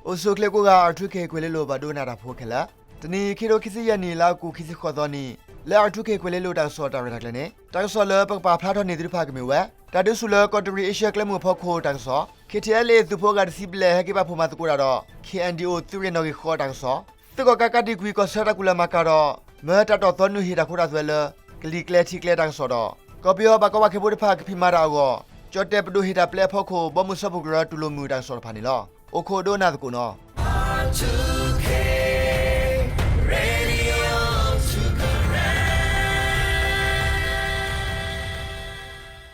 အိၣ်ဆူၣ်ချ့ကိးဂၤ R two K ကွဲၤလ့လိၤ ပှၤဒိကနၣ်တၢ်ဖိခဲလၢာ်, တနံၤအံၤ ခံထိခံဆံယဲၢ်နံၣ် လါအီကူး ခံဆံဃိးသီနံၤ လၢ R two K ကွဲၤလ့လိၤတၢ်ကစီၣ်တၢ်ရဲၣ်တၢ်ကျဲၤန့ၣ် တၢ်ကစီၣ်လၢပကပာ်ဖျါထီၣ်န့ၢ်သုတဖၣ် ကမ့ၢ်ဝဲ တၢ်ဒုးဆူၣ်လၢကီးတရံး အ့ရှၢၣ်ကျဲမုၢ်အဖီခိၣ်တၢ်ကစီၣ်, K T L A သုးဖိအဂၤတဆံဘျဲၣ် ဟဲက့ၤပာ်ဖှိၣ်မၤသကိးတၢ်ဒီး K N D O သုးရ့ၣ်နီၣ်ဂံၢ်ဃိးတၢ်ကစီၣ်, သုးကီၣ်ကးကးတံာ်ကွံာ် ကီၢ်ဆၢတၢ်ကူၣ်လဲၤမၤကၤဒီး မၢတၢ်တီၣ်သီနုာ်ဟ့ၣ်တၢ်ခိတၢ်သွဲလၢ ကလံၤကျဲထံကျဲတၢ်ကစီၣ်ဒီး ကီၢ်ပယီၤဘၣ်ကီဘၣ်ခဲဖိတဖၣ် ကဖံးမၤတၢ်အဂီၢ် ကၠီၣ်တဲၣ်ပဒိၣ်ဟ့ၣ်တၢ်ပျဲအဖီခိၣ် ဘီမုၢ်စၢဖှိၣ်ကရၢတူၢ်လိာ်မုာ်တၢ်ကစီၣ်တဖၣ်န့ၣ်လီၤ. အိၣ်ခိးဒိကနၣ်သကိးနီၤ.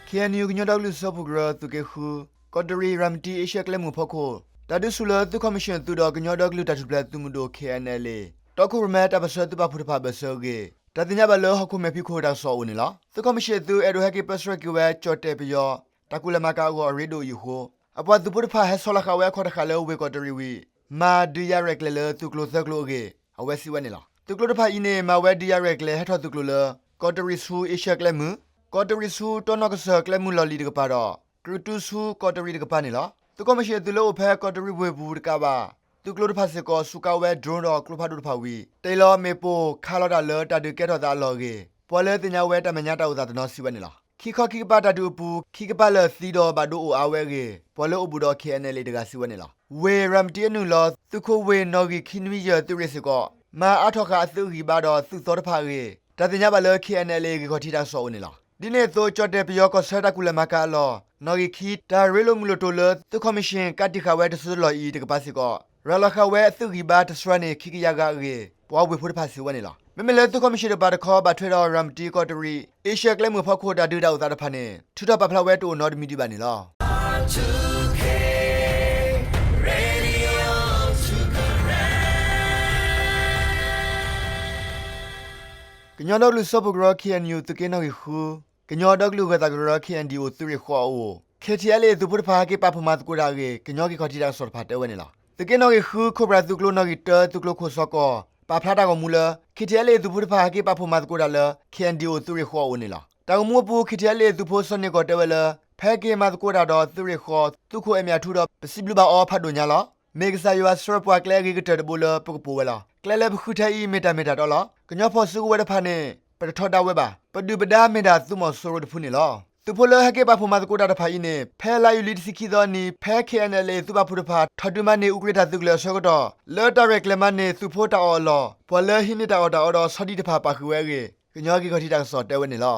K N U ကညီဒီကလုာ်စၢဖှိၣ်ကရၢသုးက့ဃု ကီးတရံး ရၤမတံ အ့ရှၢၣ်ကျဲမုၢ်အဖီခိၣ် တၢ်ဒုးဆူၣ်လၢသုးခီၣ်မံၣ်ၡၢၣ်အသုးဒီး ကညီဒီကလုာ်တၢ်ထူၣ်ဖျဲးသုးမုၢ်ဒိၣ် K N L A တီခိၣ်ရိၣ်မဲတၢ်ပၢၢ်ဆၢသုးပာ်ဖှိၣ်တဖၣ် ဘၢၣ်စၢၤအဂ့ၢ် တၢ်သ့ၣ်ညါဘၣ်လၢ ဟီၣ်ခိၣ်မဲာ်ဖံးခိၣ်တၢ်ကစီၣ်အအိၣ်န့ၣ်လီၤ. သုးခီၣ်မံၣ်ၡၢၣ်အသုး အဲၣ်ဒိးဟဲက့ၤပၢဆှၢက့ၤဝဲ ကၠီၣ်တဲၣ်ပယီၤ တၢ်ကူၣ်လဲၤမၤကၤအဂီၢ် အရ့ဒိၣ်အံၤအဃိ အပှၤသုးဖိတဖၣ် ဟဲဆီလီၤဃာ်ဝဲအခီၣ်တဃာ်လၢ ဝ့ၢ်ကီးတရံးဝံၤ မၤဒုးယၤရဲၣ်ကျဲၤလၢသုးကျိၤသၢကျိၤအဂ့ၢ် အဝဲစံးဝဲန့ၣ်လီၤ. သုးကျိၤတဖၣ်အံၤန့ၣ် မၤဝဲဒုးယၤရဲၣ်ကျဲၤ ဟဲထီၣ်သုးကျိၤလၢ ကီးတရံးဆူ အ့ရှၢၣ်ကျဲမုၢ်, ကီးတရံးဆူ တီနီၣ်ကစၢၢ်ကျဲမုၢ်လီၢ်လံၤတကပၤဒီး ကြုးတူဆူကီးတရံးတကပၤန့ၣ်လီၤ. သုးခီၣ်မံၣ်ၡၢၣ်အသုးလၢအိၣ်ဖဲကီးတရံးဝ့ၢ်ပူၤတကးဘၣ် သုးကျိၤတဖၣ်စ့ၢ်ကီး စူးကါဝဲ drone ဒီးကျိဖးဒိၣ်တဖၣ်ဝံၤ တ့ၢ်လီၤမ့ၣ်ပိၢ်ခးလီၤတၢ်လၢတၢ်ဒုးကဲထီၣ်သးအလီၢ်အဂ့ၢ် ပှၤလၢသ့ၣ်ညါဝဲတၢ်မဲာ်ညါတၢ်အိၣ်သးတနီၤစံးဝဲန့ၣ်လီၤ. ခံခီခံကပၤတၢ်ဒုးအပူၤ ခံကပၤလၢာ်သံဒီးဘၣ်ဒိအိၣ်အါဝဲအဂ့ၢ် ပှၤလၢအိၣ်ဘူးဒီး K N L A တဂၤစံးဝဲန့ၣ်လီၤ. ဝ့ၢ်ရၤမတံအနုာ်လီၤ သုးခိၣ်ဝ့ၢ်နီၣ်ဂံၢ်ခံနွံယဲၢ်သုးရ့ၣ်စ့ၢ်ကီး မၤအါထီၣ်ဃာ်အသုးဂံၢ်ဘါဒီးသုးသီတဖၣ်အဂ့ၢ် တၢ်သ့ၣ်ညါဘၣ်လၢ K N L A ဂံၢ်ခီၣ်ထံးတၢ်ကစီၣ်အအိၣ်န့ၣ်လီၤ. ဒ်န့ၣ်အသိး ကၠီၣ်တဲၣ်ပယီၤကီၢ်ဆၢတၢ်ကူၣ်လဲၤမၤကၤအလီၢ် နီၣ်ဂံၢ်ခံ တၢ်ရ့လိာ်မုာ်လိာ်တိၤလၢ သုးခီၣ်မံၣ်ၡၢၣ်ကးတံာ်ဃာ်ဝဲတစိၢ်တလီၢ်အံၤတကပၤစ့ၢ်ကီး ရၤလီၤဃာ်ဝဲအသုးဂံၢ်ဘါတစှၤန့ၢ်ခံကယၤဂၤအဂ့ၢ် ပှၤဝ့ၢ်ဖိတဖၣ်စံးဝဲန့ၣ်လီၤ. မ့မ့ၢ်လၢသုးခီၣ်မံၣ်ၡၢၣ်တကပၤတခီ ဘၣ်ထွဲဒီးရၤမတံကီးတရံး အ့ရှၢၣ်ကျဲမုၢ်အဖီခိၣ်တၢ်ဒုးတၢ်အိၣ်သးတဖၣ်န့ၣ် ထုးထီၣ်ပာ်ဖျါဝဲတအိၣ်နီတမံၤဒံးဘၣ်န့ၣ်လီၤ. ကညီဒီကလုာ်စၢဖှိၣ်ကရၢ K N U သုးက့နီၣ်ဂံၢ်ဃု, ကညီဒီကလုာ်ဂၢၤသးကရၢ K N D O သုးရ့ၣ်ဃိးအအိၣ် K T L A သုးဖိတဖၣ်ဟဲက့ၤပာ်ဖှိၣ်မၤသကိးတၢ်အဂ့ၢ် ကညီဂံၢ်ခီၣ်ထံးတၢ်ကစီၣ်တဖၣ်တဲဝဲန့ၣ်လီၤ. သုးက့နီၣ်ဂံၢ်ဃု ခိၣ်ပြၢ်သုးကျိၤနီၣ်ဂံၢ်တၢ သုးကျိၤခိၣ်စီၤကီၢ် ပာ်ဖျါတၢ်ဂီၤမူလၢ K T L A သုးဖိတဖၣ်ဟဲက့ၤပာ်ဖှိၣ်မၤသကိးတၢ်လၢ K N D O သုးရ့ၣ်ဃိးအအိၣ်န့ၣ်လီၤ. တၢ်ဂီၤမူအပူၤ K T L A သုးဖိစီၤန့ၢ်ကီၢ်တဲဝဲလၢ ဖဲက့ၤမၤသကိးတၢ်ဒီးသုးရ့ၣ်ဃိး သုးခိၣ်အဲၣ်မ့ၢ်အထူဒီး ပစံးဘျုးဘၣ်အီၤဖးဒိၣ်ညါလီၤ. မ့ၢ်ကစၢ်ယွၤဆှၢပှၤကျဲအဂ့ၤကတၢၢ်တဘိလၢပကပိာ်ဝဲလီၤ. ကျဲလၢပဃုထၢအံၤ မ့ၢ်တၢ်မ့ၢ်တၢ်တီလီၤ. ကညီဖီၣ်စုကဝဲၤတဖၣ်န့ၣ် ပတထီဒါဝဲဘၣ်. ပဒုၣ်ပဒါမ့ၢ်ဒၣ်သုးမီၤစိရိၤတဖုန့ၣ်လီၤ. သုးဖိလၢဟဲက့ၤပာ်ဖှိၣ်မၤသကိးတၢ်တဖၣ်အံၤန့ၣ် ဖဲလါယူၤလံတဆံခံသီအနံၤ ဖဲ K N L A သုးပာ်ဖှိၣ်တဖၣ် ထီၣ်ဒုးမၤန့ၢ်အူကြ့ၢ်တၢ်သုးကလၢၤအဆၢကတီၢ် လၢတၢ်ရဲၣ်ကျဲၤမၤန့ၢ်သုးဖိတၢ်အီၣ်အလီၢ် ပှၤလၢဟံးန့ၢ်တၢ်အီၣ်တၢ်အီဒီးဆီဒံၣ်တဖၣ်ပာ်ဃုာ်ဝဲအဂ့ၢ် ကညီဂံၢ်ခီၣ်ထံးတၢ်ကစီၣ်တဲဝဲန့ၣ်လီၤ.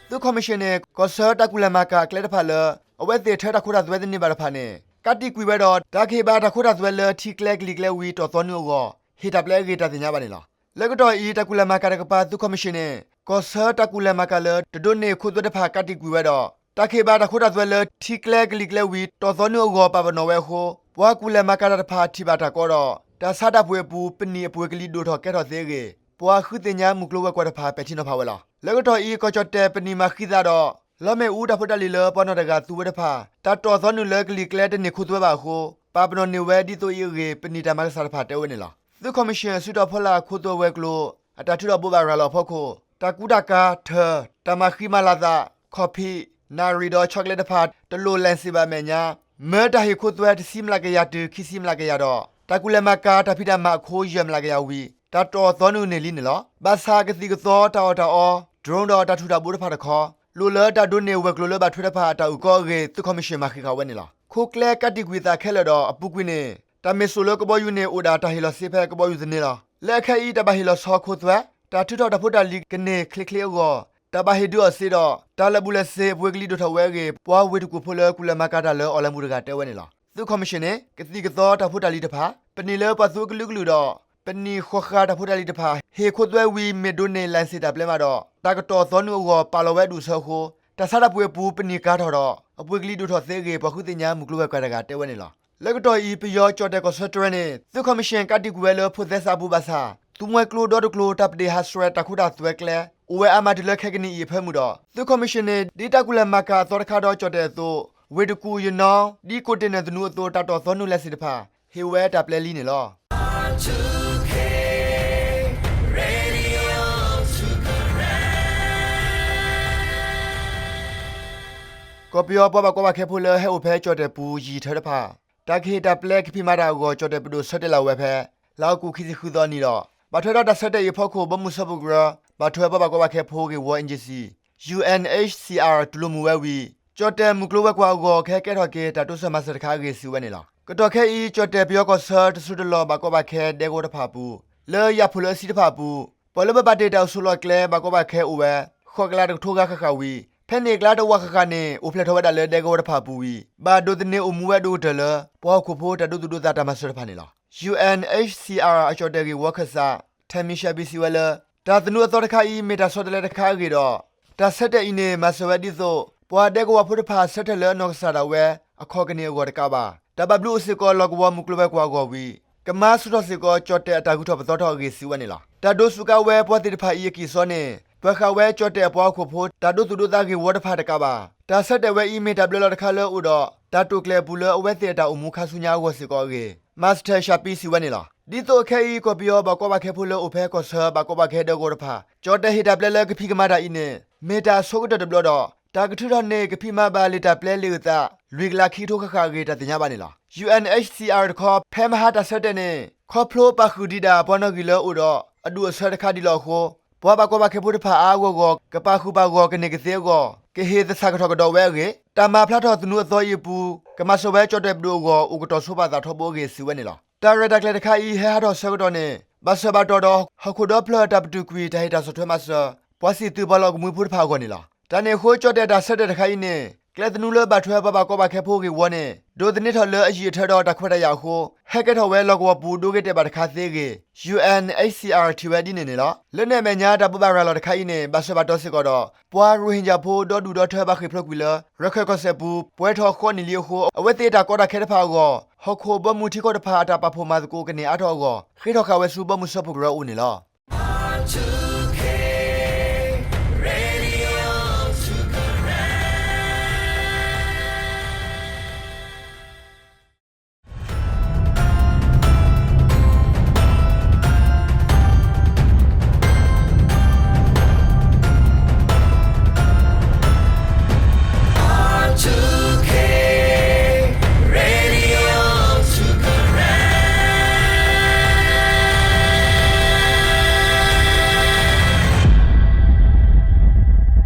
သုးခီၣ်မံၣ်ၡၢၣ်န့ၣ် ကီၢ်ဆၢတၢ်ကူၣ်လဲၤမၤကၤအကျဲတဖၣ်လၢ အဝဲသ့ၣ်ထၢတၢ်ခိတၢ်သွဲတန့ၢ်ဘၣ်တဖၣ်န့ၣ် ကးတံာ်ကွံာ်ဝဲဒီး တၢ်ကဟ့ၣ်ဘၣ်တၢ်ခိတၢ်သွဲလၢထံကျဲကလံၤကျဲဝံၤ တီၣ်သီနုာ်အဂီၢ် ဟ့ၣ်တၢ်ပျဲအဂ့ၢ် တၢ်သ့ၣ်ညါဘၣ်န့ၣ်လီၤ. လၢကတီၢ်အံၤ တၢ်ကူၣ်လဲၤမၤကၤတကပၤ သုးခီၣ်မံၣ်ၡၢၣ်န့ၣ် ကီၢ်ဆၢတၢ်ကူၣ်လဲၤမၤကၤလၢ တဒိးန့ၢ်ခိသွဲတဖၣ် ကးတံာ်ကွံာ်ဝဲဒီး တၢ်ကဟ့ၣ်ဘၣ်တၢ်ခိတၢ်သွဲလၢထံကျဲကလံၤကျဲဝံၤ တီၣ်သီနုာ်အဂီၢ် ပာ်ပနီၣ်ဝဲအဃိ ပှၤကူၣ်လဲၤမၤကၤတၢ်တဖၣ်ထံၣ်ဘၣ်တၢ်ကီဒီး တၢ်ဆါတၢ်ပှ့ၤအပူၤ ပနံာ်အပှ့ၤကလံၤဒိၣ်ထီၣ်ကဲထီၣ်သ့အဂ့ၢ် ပှၤဃုသ့ၣ်ညါမုၢ်ကျိၤဝဲၤကွာ်တဖၣ် ပဲာ်ထံနီၤဖးဝဲလီၤ. လၢကတီၢ်အံၤ ကီၢ်ကၠီၣ်တဲၣ်ပနံာ်မၤဃံသးဒီး လီမ့ၣ်အူတၢ်ဖိတၢ်လံၤလၢပှၤနီၢ်တဂၤသူဝဲတဖၣ် တၢ်တီၣ်သီနုာ်လၢကလံၤကျဲတန့ၢ်ခိသွဲဘၣ်အဃိ ပာ်ပနီၣ်န့ၢ်ဝဲဒ်သိးအံၤအဂ့ၢ် ပနံာ်တၢ်မၤကစၢ်တဖၣ်တဲဝဲန့ၣ်လီၤ. သုးခီၣ်မံၣ်ၡၢၣ်အစုတီၤဖီလာ်ခိသွဲဝဲၤကျိၤ အတၢ်ထုးထီၣ်ဘိးဘၣ်ရၤလီၤအဖီခိၣ် တၢ်ကူတၢ်ကၤ, ထၢၣ်, တၢ်မၤဃံမၤလၤသး, ခီၣ်ဖံး, နၣ်ရံၣ်ဒီးဆီကျဲတဖၣ် တလိၣ်licenseဘၣ်အမဲာ်ညါ မၢတၢ်ဟ့ၣ်ခိသွဲတဆံမျးကယၤတုၤခံဆံမျးကယၤဒီး တၢ်ကူၣ်လဲၤမၤကၤတၢ်ဖံးတၢ်မၤအခိယဲၢ်မျးကယၤဝံၤ တၢ်တီၣ်သီနုာ်န့ၢ်လံန့ၣ်လီၤ. ဘၣ်ဆၣ်ကသံၣ်ကသီတၢ်အီၣ်တၢ်အီ, drone ဒီးတၢ်ထူၣ်တၢ်ဘိတဖၣ်တခီ လိၣ်လၢတၢ်ဒိးန့ၢ်ဝဲၤကျိၤလၢဘၣ်ထွဲတဖၣ်အတၢ်အုၣ်ကီအဂ့ၢ် သုးခီၣ်မံၣ်ၡၢၣ်မၤဃံးဃာ်ဝဲန့ၣ်လီၤ. ခိကျဲကးတံာ်ကွံာ်သးခဲလၢာ်ဒီးအပူၤကွံာ်န့ၣ် တၢ်မ့ၢ်စိာ်လၢကဘီယူၤန့ၣ် အိၣ်ဒၣ်တၢ်ဟ့ၣ်လီၤစ့ဖဲကဘီယူၤသန့လီၤ. လၢအခဲအံၤ တၢ်ဘၣ်ဟ့ၣ်လီၤဆီခိသွဲ, တၢ်ထုးထီၣ်တၢ်ဖိတၢ်လံၤကန့ၢ်ချ့ချ့အဂီၢ် တၢ်ဘၣ်ဟ့ၣ်ဒုးအီၣ်စ့ဒီး တၢ်လၢာ်ဘူၣ်လၢာ်စ့ၤအပှ့ၤကလံၤဒိၣ်ထီၣ်ဝဲအဂ့ၢ် ပှၤဝ့ၢ်တကူၣ်ဖိလၢကူၣ်လဲၤမၤကၤတၢ်လၢ online ပူၤတဂၤတဲဝဲန့ၣ်လီၤ. သုးခီၣ်မံၣ်ၡၢၣ်န့ၣ် ကသံၣ်ကသီတၢ်ဖိတၢ်လံၤတဖၣ်, ပနံာ်လၢပှၤသူအကလုာ်ကလုာ်ဒီး ပနံာ်ဃီၤဃာ်တၢ်ဖိတၢ်လံၤတဖၣ် ဟ့ၣ်ခိသွဲဝံၤ မ့ၢ်ဒိးန့ၢ် license တၢ်ပျဲမးဒီး တၢ်ကတီၢ်သီနုာ်အဂီၢ် ပာ်လီၤဝဲဒူၣ်အဆၢအဃိ တၢ်ဆါတၢ်ပှ့ၤအပူၤ ပနံာ်ကၤထီၣ်ဒီး အပှ့ၤကလံၤဒိၣ်ထီၣ်သ့အဂ့ၢ် ပှၤဃုသ့ၣ်ညါမုၢ်ကျိၤဝဲၤကွာ်တဂၤတဲဝဲန့ၣ်လီၤ. လၢကတီၢ်အံၤ ပယီၤကၠီၣ်တဲၣ်ကီၢ်ဆၢတြဲၤန့ၣ် သုးခီၣ်မံၣ်ၡၢၣ်ကးတံာ်ကွံာ်ဝဲလၢဖိးသဲစးအပူၤဘၣ်ဆၣ် သူမှဲကျိဒီတကျိၤ တၢ်ပဒ့ၣ်ဟးဆှဲးတၢ်ခိတၢ်သွဲကျဲ အိၣ်ဝဲအါမးတုၤလၢခဲကနံၣ်အံၤအဖၢမုၢ်ဒီး သုးခီၣ်မံၣ်ၡၢၣ်န့ၣ် ဒ်တၢ်ကူၣ်လဲၤမၤကၤအသီတခါဒီးကၠီၣ်တဲၣ်အသိး ဝ့ၢ်တကူၣ် ယနီၣ် ဒ်ကိးတ့ၢ်နၢၣ်သနူအသိး တၢ်တီၣ်သီနုာ် license တဖၣ် ဟ့ၣ်ဝဲတၢ်ပျဲလံန့ၣ်လီၤ. ကီၢ်ပယီၤပှၤဘၣ်ကီဘၣ်ခဲဖိလၢဟဲအိၣ်ဖဲကၠီၣ်တဲၣ်ပူၤ ယံာ်ထၢတဖၣ် တၢ်ကဟ့ၣ်တၢ်ပျဲကဖံးမၤတၢ်အဂီၢ် ကၠီၣ်တဲၣ်ပဒိၣ်ဆၢတဲာ်လီၤဝဲဖဲ လါအီကူး ခံဆံဃုသီအနံၤဒီး ဘၣ်ထွဲဒီးတၢ်ဆၢတဲာ်အံၤအဖီခိၣ် ဘီမုၢ်စၢဖှိၣ်ကရၢ ဘၣ်ထွဲပှၤဘၣ်ကီဘၣ်ခဲဖိဂ့ၢ်ဝီ Agency UNHCR တူၢ်လိာ်မုာ်ဝဲဝံၤ ကၠီၣ်တဲၣ်မုၢ်ကျိၤဝဲၤကွာ်အဂီၢ် ကဟဲကဲထီၣ်က့ၤတၢ်တိစၢၤမၤစၢၤတခါအဂ့ၢ် စံးဝဲန့ၣ်လီၤ. ကတီၢ်ခဲအံၤ ကၠီၣ်တဲၣ်ပယီၤကီၢ်ဆၢ တစိၤတလီၢ်ဘၣ်ကီဘၣ်ခဲဒဲကဝီၤတဖၣ်အပူၤ လၢယၣ်ဖှိၣ်လၢအဆံတဖၣ်အပူၤ ပှၤလၢပဘၣ်တ့ၢ်တၢ်အိၣ်ဆိးလီၢ်ကျဲ ဘၣ်ကီဘၣ်ခဲအိၣ်ဝဲ ဃိးကလးတကထိဂၤဃၣ်ဃၣ်ဝံၤ ဖဲန့ၣ်အကျါတဝာ်ဃၣ်ဃၣ်န့ၣ် အိၣ်ဖျဲၣ်ထီၣ်ဝဲဒၣ်လၢဒဲကဝီၤတဖၣ်အပူၤဝံၤ ဘၣ်ဒိးသန့ၤအိၣ်မူဝဲအဒိၣ်ကတၢၢ်လၢ ပှၤဟီၣ်ခိၣ်ဖိတၢ်ဒိသူၣ်ဒိသးတၢ်မၤစၢၤတဖၣ်န့ၣ်လီၤ. UNHCR အကၠီၣ်တဲၣ်ဂ့ၢ်ဝီခၢၣ်စး Tammy Shelby စံးဝဲလၢ တၢ်သနူအသီတခါအံၤ မ့ၢ်တၢ်ဆီတလဲတခါအဂ့ၢ်ဒီး တၢ်ဆၢတဲာ်အံၤန့ၣ် မၤစၢၤဝဲဒ်သိး ပှၤဒဲကဝီၤဖိတဖၣ်ဆၢထၢၣ်လၢအနီၢ်ကစၢ်ဒၣ်ဝဲ အခီၣ်ကန့ၢ်အဂီၢ်တကးဘၣ် တၢ်ဘၣ်ဘျုးအိၣ်စ့ၢ်ကီးလီၢ်ကဝီၤမုၢ်ကျိၤဝဲၤကွာ်အဂီၢ်ဝံၤ ကမၤဆူၣ်ထီၣ်စ့ၢ်ကီး ကၠီၣ်တဲၣ်အတၢ်ဂုၤထီၣ်ပသီထီၣ်အဂ့ၢ် စံးဝဲန့ၣ်လီၤ. တၢ်ဒိးစူးကါဝဲပှၤသ့ၣ်တဖၣ်အံၤအကံၢ်အစီန့ၣ် ပၢၤဃာ်ဝဲကၠီၣ်တဲၣ်အပှၤဟီၣ်ခိၣ်ဖိ တၢ်ဒိသူၣ်ဒိသးဂ့ၢ်ဝီတဖၣ်တကးဘၣ် တၢ်ဆၢတဲာ်ဝဲအံၤ မ့ၢ်တၢ်ဘျၢလီၤတခါလၢအအိၣ်ဒီး တၢ်တိာ်ကျဲၤအပူၤလၢအဝဲသ့ၣ်အတၢ်အိၣ်မူခါဆူညါအဂီၢ်စ့ၢ်ကီးအဂ့ၢ် Master Shelby စံးဝဲန့ၣ်လီၤ. ဒ်သိးအခဲအံၤ ကီၢ်ပယီၤဘၣ်ကီဘၣ်ခဲဖိလၢအိၣ်ဖဲကီၢ်ဆၢ ဘၣ်ကီဘၣ်ခဲဒဲကဝီၤတဖၣ် ကၠီၣ်တဲၣ်ဟ့ၣ်တၢ်ပျဲလၢကဖံးကမၤတၢ်အံၤန့ၣ် မ့ၢ်တၢ်ဆိကတၢၢ်တဘျီဒီး တၢ်ကထုးထီၣ်န့ၢ်ကဖံးမၤဘၣ်လံာ်တၢ်ပျဲလံာ်အုၣ်သး လွံၢ်ကလးခံကထိဃၣ်ဃၣ်အဂ့ၢ် တၢ်သ့ၣ်ညါဘၣ်န့ၣ်လီၤ. UNHCR တခီ ဖဲမဟါတၢ်ဆၢတဲာ်န့ၣ် ခီဖျိပာ်ဃုာ်ဒံးဒၣ်ပှၤနီၣ်ဂံၢ်လၢအိၣ်ဒီးအဒူၣ်အဆၢတခါဒံးလီၤအဃိ ပှၤဘၣ်ကီဘၣ်ခဲဖိတဖၣ်အါအါဂီၢ်ဂီၢ် ကပာ်ဃုာ်ပာ်ဂီၢ်ကန့ၢ်ကသ့အဂီၢ် ကဟ့ၣ်သဆၣ်ကထီၣ်ကဒီးဝဲအဂ့ၢ် တၢ်မၤဖျါထီၣ်သနူအသီအံၤအပူၤ ကမၤစၢၤဝဲကၠီၣ်တဲၣ်ပဒိၣ်အဂီၢ် အိၣ်ကတီၤဆိပာ်သးထီဘိအဂ့ၢ် စံးဝဲန့ၣ်လီၤ. တၢ်ရဲၣ်တၢ်ကျဲၤတခါအံၤ ဟဲဟးထီၣ်ဆၢကတီၢ်န့ၣ် ဘၣ်ဆၢဘၣ်တီၤဒီး ဟီၣ်ခိၣ်ဒီဖျၢၣ်တၢ်ပတုာ်ကွံာ် တၢ်ဟ့ၣ်တၢ်ဆီၣ်ထွဲမၤစၢၤ ပှၤစံၣ်သုးပှၤလီၢ်ကမှံဖိတဖၣ်အဂီၢ်န့ၣ်လီၤ. တၢ်န့ၣ်အဃိ ကၠီၣ်တဲၣ်တၢ်ဆၢတဲာ်တခါအံၤန့ၣ် ကျဲသနူလၢဘၣ်ထွဲပှၤဘၣ်ကီဘၣ်ခဲဖိဂ့ၢ်ဝီန့ၣ် ဒိးသန့ၤထီၣ်လၢအယံာ်အထၢဒီးတၢ်ခွဲးတၢ်ယာ်အဃိ ဟဲကဲထီၣ်ဝဲလီၢ်ကဝီၤပူၤ ဒိဂ့ၤတဲာ်ဘၣ်တခါသ့အဂ့ၢ် UNHCR ထံၣ်ဝဲဒ်န့ၣ်န့ၣ်လီၤ. လၢန့ၣ်အမဲာ်ညါ တၢ်ဘိးဘၣ်ရၤလီၤတခါအံၤန့ၣ် ဘၣ်ဆၢဘၣ်တီၤစ့ၢ်ကီးဒီး ပှၤရိၣ်ဟ့ၣ်ကၠၣ်ဖိဒီဒူၣ်ဒီထၢ ဘၣ်ဃ့ၢ်ဖျိးကွံာ်လၢ ရခဲၣ်ကီၢ်စဲၣ်ပူၤ ပှဲၤထီၣ်ဃိးနံၣ်လံအဃိ အဝဲသ့ၣ်တၢ်ကီတၢ်ခဲတဖၣ်အဂီၢ် ဟီၣ်ခိၣ်ဘီမုၢ်ထံကီၢ်တဖၣ် အတၢ်ပာ်ဖှိၣ်မၤသကိးကန့ၢ်အါထီၣ်အဂီၢ် ဃ့ထီၣ်ဃာ်ဝဲဆူ ဘီမုၢ်စၢဖှိၣ်ကရၢအအိၣ်န့ၣ်လီၤ.